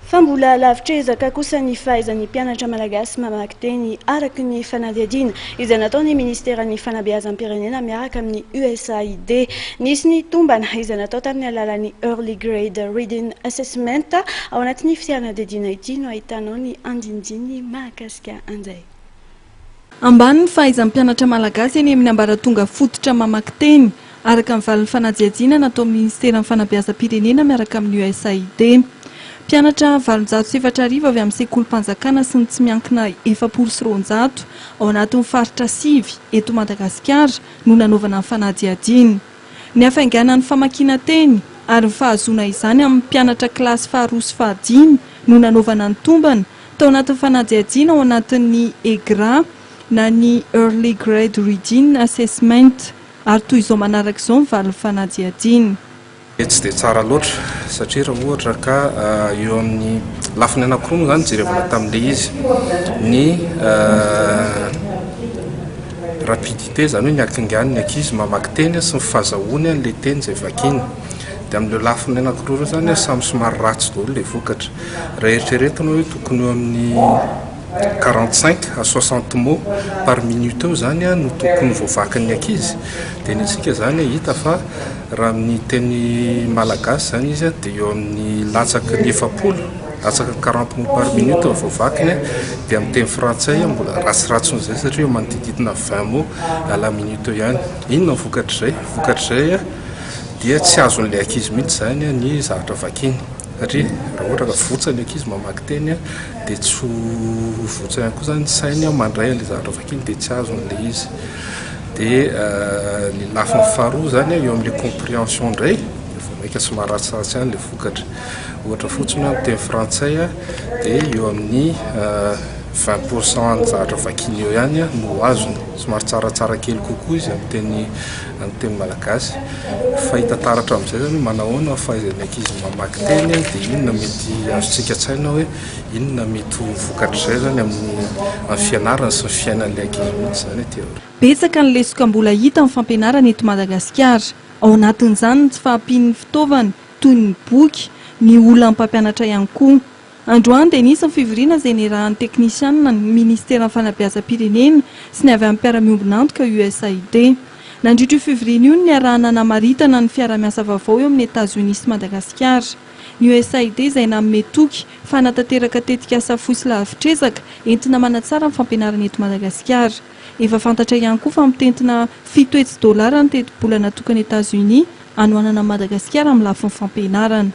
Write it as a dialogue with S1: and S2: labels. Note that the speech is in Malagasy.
S1: Fa mbola lavitr'ezaka kosa ny fahaizan'ny mpianatra malagasy mamaky teny araka ny fanadihadiana izay nataon'ny ministeran'ny fanabeazam-pirenena miaraka amin'ny USAID. Nisy ny tombana izay natao tamin'ny alalan'ny Early Grade Reading Assessment. Ao anatin'ny fanadihadiana ity no ahitanao ny andinindininy mahakasika an'izay.
S2: Ambany ny fahaizan'ny mpianatra malagasy eny amin'ny ambaratonga fototra mamaky teny, araka ny valin'ny fanadihadiana nataon'ny minisiteran'ny fanabeazam-pirenena miaraka amin'ny USAID. Mpianatra 4800 avy amin'ny sekolim-panjakana sy ny tsy miankina 240 ao anatin'ny faritra sivy eto Madagasikara no nanaovana ny fanadihadiana. Ny hafainganan'ny famakiana teny ary ny fahazoana izany amin'ny mpianatra kilasy faharoa sy fahadimy no nanaovana ny tombana, Tao anatin'ny fanadihadiana ao anatin'ny EGRA na ny Early Grade Reading Assessment ary toy izao manaraka izao ny valin'ny fanadihadiana.
S3: Tsy dia tsara loatra satria raha ohatra ka eo amin'ny lafiny anankiroa moa izany jerevana tamin'ilay izy, ny rapidité izany hoe ny hakingan'ny ankizy mamaky teny sy ny fahazahoany an'ilay teny izay vakiany. Dia amin'ireo lafiny anankiroa ireo izany samy somary ratsy daholo ilay vokatra. Raha eritreretina hoe tokony eo amin'ny 45 à 60 mots par minute eo izany no tokony voavakin'ny ankizy dia ny antsika izany hita fa raha amin'ny teny malagasy izany izy dia eo amin'ny latsaky ny 40, latsaky ny 40 mots par minute no voavakiny dia amin'ny teny frantsay mbola ratsiratsy noho izay satria eo manodidididina 20 mots à la minute eo ihany. Inona ny vokatr'izay? Vokatr'izay dia tsy azon'ilay ankizy mihitsy izany ny zavatra vakiany satria raha ohatra ka votsa ny ankizy mamaky teny dia tsy ho votsa ihany koa izany ny sainy mandray an'ilay zavatra vakiany dia tsy azony ilay izy. Dia ny lafiny faharoa izany eo amin'ilay compréhension indray dia vao mainka somary ratsiratsy ihany ilay vokatra. Ohatra fotsiny hoe amin'ny teny frantsay dia eo amin'ny 20 pour cent an'ny zavatra vakiany eo ihany no azony. Somary tsaratsara kely kokoa izy amin'ny teny amin'ny teny malagasy. Fahita taratra amin'izay izany hoe manahoana ny fahaizan'ny ankizy mamaky teny dia inona mety azontsika an-tsaina hoe inona mety ho vokatr'izay izany amin'ny amin'ny fianarana sy ny fiainan'ilay ankizy mihitsy izany aty aoriana.
S2: Betsaka ny lesoka mbola hita amin'ny fampianarana eto Madagasikara. Ao anatin'izany ny tsy fahampian'ny fitaovana, toy ny boky, ny olan'ny mpampianatra ihany koa. Androany dia nisy ny fivoriana izay niarahan'ny teknisianina ny Ministeran'ny Fanabeazam-pirenena sy ny avy amin'ny mpiara-miombon'antoka USAID. Nandritra io fivoriana io no niarahana namaritana ny fiarahamiasa vaovao eo amin'i Etazonia sy Madagasikara. Ny USAID izay nanome toky fa hanatanteraka tetikasa fohy sy lavitr'ezaka entina manatsara ny fampianarana eto Madagasikara. Efa fantatra ihany koa fa mitentina 700 dolara ny tetibola natokan'i Etazonia hanohanana an'i Madagasikara amin'ny lafiny fampianarana.